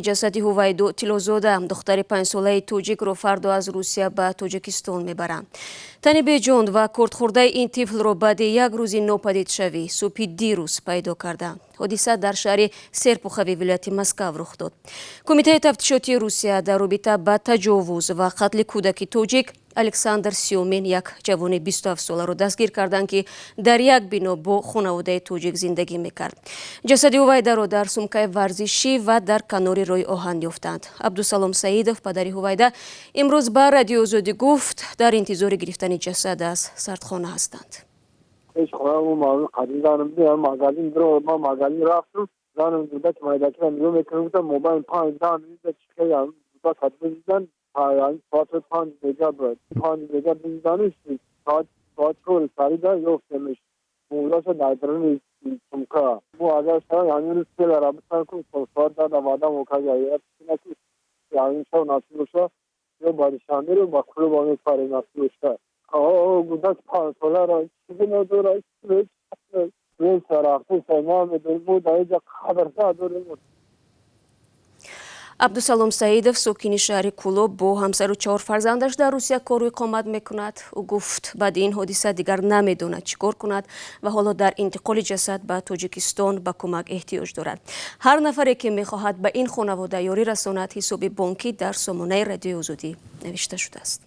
Ҷасади Ҳувайдо Тиллозода, духтари 5-солаи тоҷикро, фардо аз Русия ба Тоҷикистон мебаранд. Тани беҷон ва кордхӯрдаи ин тифлро баъди як рӯзи нопадидшавӣ субҳи дирӯз пайдо карданд. Ҳодиса дар шаҳри Серпухови вилояти Москав рух дод. Кумитаи тафтишотии Русия дар робита ба таҷовуз ва қатли кӯдаки тоҷик Александр Сиёмин як ҷавони 27-соларо дастгир карданд, ки дар як бино бо хонаводаи тоҷик зиндагӣ мекард. Ҷасади Ҳувайдаро дар сумкаи варзишӣ ва дар канори роҳи оҳан ёфтанд. Абдусалом Саидов, падари Ҳувайда, имрӯз ба Радиои Озодӣ гуфт, дар интизори гирифтани ҷасад аз сардхона ҳастанд. Пеш хонамо мардум қадим занам ди магазин биро, ман магазин рафтам, занам гуфта, майдакира нигоҳ мекунам, гуфтам, мобайн 5-10 минута чихе гуфта кадида дидан, соати 5 бега буд, 5 бега диданиш, соат 4 сарида ёфтемиш мурдаша дар даруни сумка. Бо агар шава, ҳамин рӯз селара битан ку соат 10 ваъда мокага, ҳамин шав насиб боша, ё ба Душанберо ба клуба мепарем, насиб боша. Гудак 5-соларо чизе надорад, намедонем, мо дар инҷа қадр надорем. Абдусалом Саидов, сокини шаҳри Кӯлоб, бо ҳамсару чор фарзандаш дар Русия кору иқомат мекунад. Ӯ гуфт, баъди ин ҳодиса дигар намедонад, чӣ кор кунад ва ҳоло дар интиқоли ҷасад ба Тоҷикистон ба кӯмак эҳтиёҷ дорад. Ҳар нафаре, ки мехоҳад ба ин хонавода ёрӣ расонад, ҳисоби бонкӣ дар сомонаи Радиои Озодӣ навишта шудааст.